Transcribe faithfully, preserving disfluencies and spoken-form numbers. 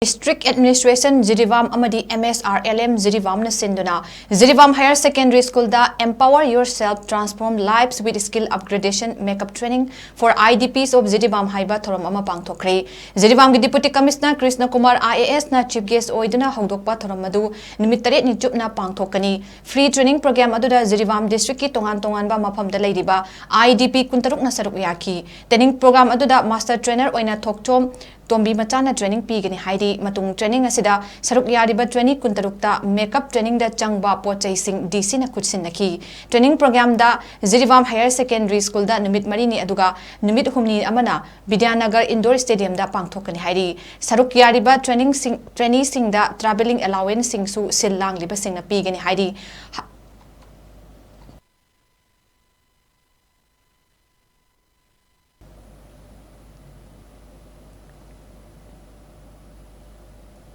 District Administration Jiribam ꯑꯃꯗꯤ M S R L M ꯖꯤꯔꯤꯕꯥꯝꯅ ꯁꯤꯟꯗꯨꯅ Jiribam Higher Secondary School the Empower Yourself, Transform Lives with Skill Upgradation Makeup Training for I D Ps of Jiribam ꯍꯥꯏꯕ ꯊꯧꯔꯝ ꯑꯃ ꯄꯥꯡꯊꯣꯛꯈ꯭ꯔꯦ꯫ ꯖꯤꯔꯤꯕꯥꯝꯒꯤ Deputy Commissioner Krishna Kumar I A S ꯅ Chief Guest ꯑꯣꯏꯗꯨꯅ ꯍꯧꯗꯣꯛꯄ ꯊꯧꯔꯝ ꯑꯗꯨ ꯅꯨꯃꯤꯠ ꯇꯔꯦꯠꯅꯤ ꯆꯨꯞꯅ ꯄꯥꯡꯊꯣꯛꯀꯅꯤ꯫ Free training program ꯑꯗꯨꯗ ꯖꯤꯔꯤꯕꯥꯝ district ꯀꯤ ꯇꯣꯉꯥꯟ ꯇꯣꯉꯥꯟꯕ ꯃꯐꯝꯗ ꯂꯩꯔꯤꯕ I D P ꯀꯨꯟꯇꯔꯨꯛꯅ ꯁꯔꯨꯛ ꯌꯥꯈꯤ꯫ Training program ꯑꯗꯨꯗ Master Trainer ꯑꯣꯏꯅ ꯊꯣꯛꯆꯣꯝ ꯇꯣꯝꯕꯤ ꯃꯆꯥꯅ training ꯄꯤꯒꯅꯤ ꯍꯥꯏꯔꯤ꯫ ꯃꯇꯨꯡ training ꯑꯁꯤꯗ ꯁꯔꯨꯛ ꯌꯥꯔꯤꯕ trainee ꯀꯨꯟꯇꯔꯨꯛꯇ makeup training ꯗ ꯆꯪꯕ ꯄꯣꯠ ꯆꯩꯁꯤꯡ D C ꯅ ꯈꯨꯠꯁꯤꯟꯅꯈꯤ꯫ Training program ꯗ ꯖꯤꯔꯤꯕꯥꯝ Higher Secondary School ꯗ ꯅꯨꯃꯤꯠ ꯃꯔꯤꯅꯤ ꯑꯗꯨꯒ ꯅꯨꯃꯤꯠ ꯍꯨꯝꯅꯤ ꯑꯃꯅ ꯕꯤꯗ꯭ꯌꯥꯅꯒꯔ Indoor Stadium ꯗ ꯄꯥꯡꯊꯣꯛꯀꯅꯤ ꯍꯥꯏꯔꯤ꯫ ꯁꯔꯨꯛ ꯌꯥꯔꯤꯕ training ꯁꯤꯡ, trainees ꯁꯤꯡꯗ travelling allowance ꯁꯤꯡꯁꯨ ꯁꯤꯜ ꯂꯥꯡꯂꯤꯕꯁꯤꯡꯅ ꯄꯤꯒꯅꯤ ꯍꯥꯏꯔꯤ꯫ ꯍ-,